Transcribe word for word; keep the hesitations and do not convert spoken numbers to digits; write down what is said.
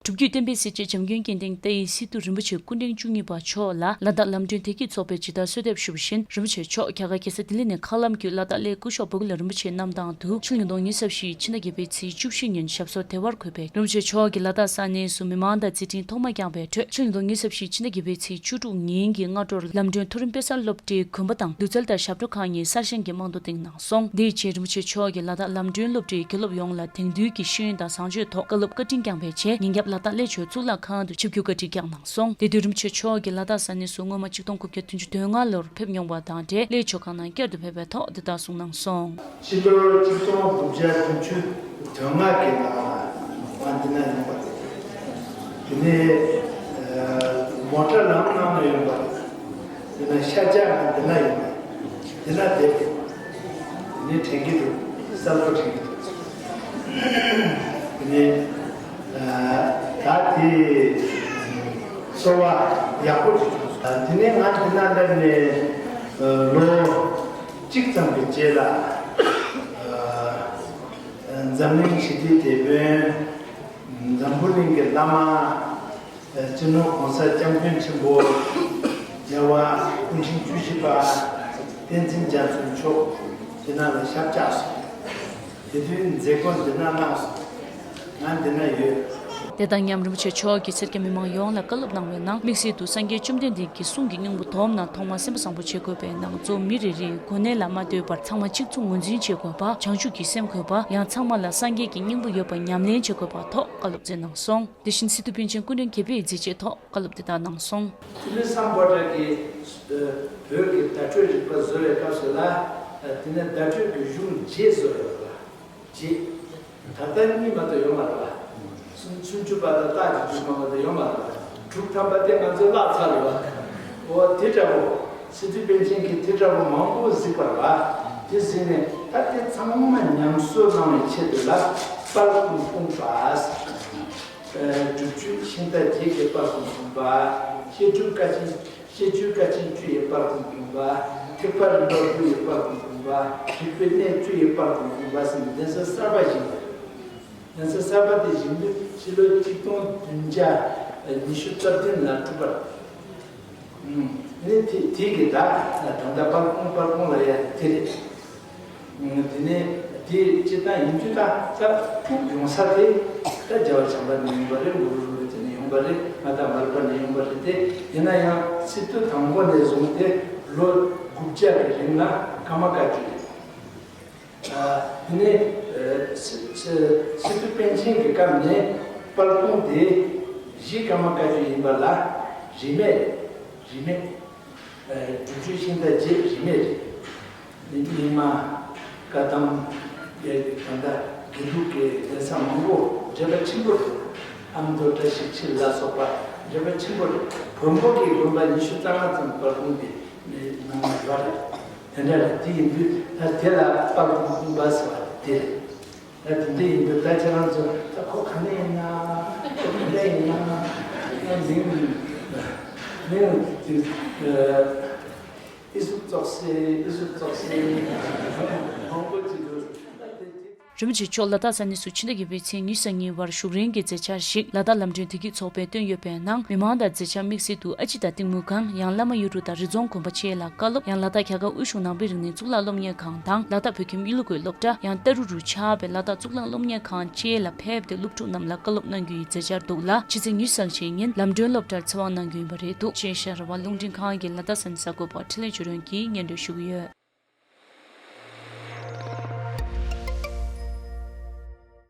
སྒྲུབ་བརྒྱུད་བསྟན་པའི་གསེར་བྱེས་འཇམ་མགོན་སྐྱེ་ལྡན་ཏཱའི་སི་ཏུ་རིན་པོ་ཆེ་སྐུ་ཕྲེང་བཅུ་གཉིས་པ་མཆོག་ལ་ལ་དྭགས་ལམ་གྲོན་བདེ་སྐྱིད་ཚོགས་པས་ཇི་ལྟར་གསོལ་འདེབས་ཞུ་བ་བཞིན། རིན་པོ་ཆེ་མཆོག་རྒྱ་གར་རྒྱལ་ས་ལྡི་ལི་ནས་མཁའ་ལམ་བརྒྱུད་ལ་དྭགས་གླེ་སྐུ་ཞབས་བོ་དྷི་ལ་རིན་པོ་ཆེ་རྣམས་དང་དུ། ཕྱི་ལོ་ཉིས་སྟོང་ཉི་ཤུ་རྩ་བཞི་ཕྱི་ཟླ་བརྒྱད་པའི་ཚེས་བཅུ་བཞི་ཉིན་ཞབས་སོར་བདེ་བར་འཁོད་པའི་རིན་པོ་ཆེ་མཆོག་གིས་ལ་དྭགས་ས་གནས་སུ་མི་མང་དང་མཛད་འཕྲིན་ཐོག་མ་བསྐྱངས་པའི་ཁྲོད། ཕྱི་ལོ་ཉིས་སྟོང་ཉི་ཤུ་རྩ་བཞི་ཕྱི་ཟླ་བརྒྱད་པའི་ཚེས་བཅུ་དྲུག་ཉིན་གྱི་སྔ་དྲོར་ལམ་གྲོན་མཐོ་རིམ་དཔེ་གསར་སློབ་གྲྭའི་དགོན་པ་དང་ལུས་རྩལ་དང་ཞབས་བྲོ་ཁང་གཉིས་གསར་བཞེངས་ཀྱི་རྨང་རྡོ་བཏིང་གནང་སོང་། དེའི་རྗེས་རིན་པོ་ཆེ་མཆོག་གིས་ལ་དྭགས་ལམ་གྲོན་སློབ་གྲྭའི་དགེ་སློབ་ཡོངས་ལ་དེང་དུས་ཀྱི་ཤེས་ཡོན་དང་བཟང་སྤྱོད་ཐོག་བཀའ་སློབ་བཀའ་དྲིན་བསྐྱངས་པའི་རྗེས། ཉིན་རྒྱབ་ལ་དྭགས་གླེ་ཆོས་གཙུག་ལག་ཁང་དུ་ཆིབས་བསྒྱུར་བཀའ་དྲིན་བསྐྱངས་གནང་སོང་། དེ་དུས་རིན་པོ་ཆེ་མཆོག་གིས་ལ་དྭགས་ས་གནས་སུ་སྔོན་མ་ཆིག་སྟོང་དགུ་བརྒྱ་བདུན་ཅུ་དོན་ལྔ་ལོར་ཕེབས་མྱོང་བ་དང་འབྲེལ་གླེ་ཆོས་ཁང་ནང་བསྐྱར་དུ་ཕེབས་པའི་ཐོག་འདི་ལྟར་གསུངས་གནང་སོང་། ཕྱི་ལོ་ཆིག་སྟོང་དགུ་བརྒྱ་བདུན་ཅུ་དོན་ལྔ་གི་ནང་ལ་ང་འདི་ན་ཡོང་བ་རེད། དེ་ནས་མོ་ཊ་ལམ་ནང་ལ་ཡོང་བ་རེད། དེ་ན་ཤར་རྒྱག་ང་འདི་ན་ཡོང་བ་རེད། འདི་ན་བསྡད་པ་རེད། དེ་ནས་དྲན་གྱི་འདུག་གསར་པ་དྲན་གྱི་འདུག་དེ་ནས་ད་དེ་ཚོར་བ་ཡག་པོ་ཞིག་བྱུང་སོང་། དེ་ནས་ང་འདི་ན་སླེབས་ནས་ལོ་གཅིག་ཙམ་གྱི་རྗེས་ལ། འཛམ་གླིང་ཞི་བདེའི་དེད་དཔོན། འཛམ་བུ་གླིང་གི་བླ་མ། སྤྱི་ནོར་༸གོང་ས་༸སྐྱབས་མགོན་ཆེན་པོ། རྒྱལ་བ་སྐུ་ཕྲེང་བཅུ་བཞི་པ་བསྟན་འཛིན་རྒྱ་མཚོ་མཆོག་འདི་ན་ལ་ཞབས་བཅགས་སོང་། དེ་དུས་མཛད་སྒོ་འདི་ན་གནང་སོང་། ང་འདི་ན་ཡོད། དེ་དང་མཉམ་རིན་པོ་ཆེ་མཆོག་གིས་སེར་སྐྱ་མི་མང་ཡོངས་ལ་བཀའ་སློབ་གནང་བའི་ནང་། དམིགས་བསལ་དུ་སངས་རྒྱས་བཅོམ་ལྡན་འདས་ཀྱི་གསུང་གི་སྙིང་པོ་དོམ་ན་ཐོག་མར་སེམས་པ་བཟང་པོ་བྱེད་དགོས་པའི་ནང་གཙོ་བོ་མི་རེ་རེས་གོ་གནས་ལ་མ་ལྟོས་པར་ཚང་མ་གཅིག་མཚུངས་ངོས་འཛིན་བྱེད་དགོས་པ། བྱང་ཆུབ་ཀྱི་སེམས་དགོས་པ། ཡང་ཚང་མ་ལ་སངས་རྒྱས་ཀྱི་སྙིང་པོ་ཡོད་པ་ཉམས་ལེན་བྱེད་དགོས་པ་ཐོག་བཀའ་སློབ་སྩལ་གནང་སོང་། དེ་བཞིན་སི་ཏུ་པཎ་ཆེན་སྐུ་ཕྲེང་བརྒྱད་པས་མཛད་རྗེས་ཐོག་བཀའ་སློབ་དེ་དག་གནང་སོང་། ཐི་ལི་སམ་བྷོ་ཊ་གིས་བོད་ཀྱི་བརྡ་སྤྲོད་རིག་པ་བཟོ་བའི་སྐབས་སུ་ལ། དེ་ནས་བརྡ་སྤྲོད་ཀྱི་གཞུང་བརྒྱད་བཟོ་ཡོད་པ། བརྒྱད། ད་ལྟ་གཉིས་མ་གཏོགས་ཡོད་མ་རེད་པ། སུམ་སུམ་ཅུ་པ་དང་རྟགས་ཀྱི་བརྗོད་པ་མ་གཏོགས་ཡོད་མ་རེད་པ། དྲུག་ཐམ་པ་དེ་ང་ཚོས་བརླག་ཚར་རེད་པ། འོ་དེ་འདྲ་པོ། སི་ཏུ་པཎ་ཆེན་གྱིས་དེ་འདྲ་པོ་མང་པོ་གཟིགས་པ་རེད་པ། དེ་གཟིགས་ནས་ད་དེ་ཚང་མ་ཉམས་གསོ་གནང་བའི་ཆེད་དུ་ལ་དཔལ་སྤུངས་སྤུངས་པ། སྒྲུབ་བརྒྱུད་ཤིང་རྟ་བརྒྱད་ཀྱི་དཔལ་སྤུངས་སྤུངས་པ། བཤད་སྒྲུབ་ཀ་ཆེན། བཤད་སྒྲུབ་ཀ་ཆེན་བཅུ་ཡི་དཔལ་སྤུངས་སྤུངས་པ། ཐེག་པ་རིམ་པ་དགུ་ཡི་དཔལ་སྤུངས་སྤུངས་པ། རིག་པའི་གནས་བཅུ་ཡི་དཔལ་སྤུངས་སྤུངས་པ་ཟེར་ནས་གདན་ས་གསར་པ་བཞེངས་པ་རེད། གདན་ས་གསར་པ་དེ་བཞེངས་དུས་ཕྱི་ལོ་གཅིག་སྟོང་བདུན་བརྒྱ་ཉི་ཤུ་རྩ་བདུན་ལ་གྲུབ་པ་རེད། ཨང་། དེ་ནས་དེ་དེ་གི་ད་ད་ལྟ་དཔལ་སྤུངས་དཔལ་སྤུངས་ལ་ཡ་དེ་རེད། དེ་ནས་དེ་སྤྱིར་བཏང་ཡིན་དུས་ད་ད་ཐུག་ཡོང་ས་དེ་ད་རྒྱལ་བ་བྱམས་པ་ནས་ཡོང་བ་རེད། གུ་རུ་རིན་པོ་ཆེ་ནས་ཡོང་བ་རེད། མངའ་བདག་མར་པ་ནས་ཡོང་བ་རེད་དེ། ཡིན་ན་ཡང་སི་ཏུ་དང་པོ་ནས་བཟུང་སྟེ་ལོ་དགུ་བརྒྱ་གི་རིང་ལ་ཀརྨ་བཀའ་བརྒྱུད་རེད། དེ་ནས་སི་སི་སི་ཏུ་པཎ་ཆེན་གྱི་སྐབས་ནས་དཔལ་སྤུངས་དེ་གཞི་ཀརྨ་བཀའ་བརྒྱུད་ཡིན་པ་ལ་རིས་མེད་རེད། རིས་མེད། སྒྲུབ་བརྒྱུད་ཤིང་རྟ་བརྒྱད་རིས་མེད་རེད། རྙིང་མ། བཀའ་གདམས། ད་ལྟ་དགེ་ལུགས་ཀྱི་གདན་ས་མང་པོ་འགྲེལ་པ་ཆེན་པོ་རེད། ཨ་མདོ་བཀྲ་ཤིས་འཁྱིལ་ལ་སོགས་པ་འགྲེལ་པ་ཆེན་པོ་རེད། བོན་པོ་གི་དགོན་པ་ཉི་ཤུ་རྩ་ལྔ་ཙམ་དཔལ་སྤུངས་དེ་ནང་ལ་ཡོད་རེད། དེ་འདྲ་རེད། དེ་ཡིན་དུས་ད་དེ་ལ་དཔལ་སྤུངས་སྤུངས་པ་ཟེར་བ་དེ་རེད། ད་དེ་འདྲ་ཡིན་དུས་ད་ཁྱེད་རང་ཚོ་ད་ཁོ་ག་ནས་ཡིན་ན། ཁོ་ག་འདྲ་ཡིན་ན། ད་མིང་མིང་དེ་ཨི་ཟུག་ཙོག་སེ་ཨི་ཟུག་ཙོག་སེ་མང་པོ་ཅིག་འདུག་ད་དེ་དེ། རིན་པོ་ཆེ་མཆོག་ལ་དྭགས་ས་གནས་སུ་ཕྱི་ཟླ་བརྒྱད་པའི་ཚེས་ཉི་ཤུ་རྩ་གཉིས་བར་བཞུགས་རིང་གི་མཛད་འཆར་ཞིག་ལ་དྭགས་ལམ་གྲོན་བདེ་སྐྱིད་ཚོགས་པས་བཏོན་ཡོད་པའི་ནང་། མི་མང་དང་མཛད་འཆར་དམིགས་བསལ་དུ་ཨ་ཅི་དང་གཏིང་མུན་སྒང་། ཡང་བླ་མ་གཡུ་འབྲུག་དང་རི་རྫོང་དགོན་པ་བཅས་ལ་བཀའ་སློབ། ཡང་ལ་དྭགས་རྒྱ་གར་དབུས་གཞུང་ནང་པའི་རིག་གནས་གཙུག་ལག་སློབ་གཉེར་ཁང་དང་ལ་དྭགས་བོད་ཁྱིམ་གཡུ་ལོ་བཀོད་སློབ་གྲྭ། ཡང་ཏཱ་རུ་རུ་ཆགས་པའི་ལ་དྭགས་གཙུག་ལག་སློབ་གཉེར་ཁང་བཅས་ལ་ཕེབས་ཏེ་སློབ་ཕྲུག་རྣམས་ལ་བཀའ་སློབ་གནང་རྒྱུ་ཡི་མཛད་འཆར་འདུག་ལ། ཕྱི་ཚེས་ཉི་ཤུ་རྩ་གཅིག་ཉིན་ལམ་གྲོན་སློབ་གྲྭར་ཚེ་དབང་གནང་རྒྱུ་ཡིན་པ་རེད་འདུག་ཅེས་ཤར་བ་རླུང་འཕྲིན་ཁང་གི་ལ་དྭགས་ས་གནས་གསར་འགོད་པ་འཕྲིན་ལས་ཆོས་སྒྲོན་གྱིས་སྙན་སྒྲོན་ཞུ་གི་ཡོད།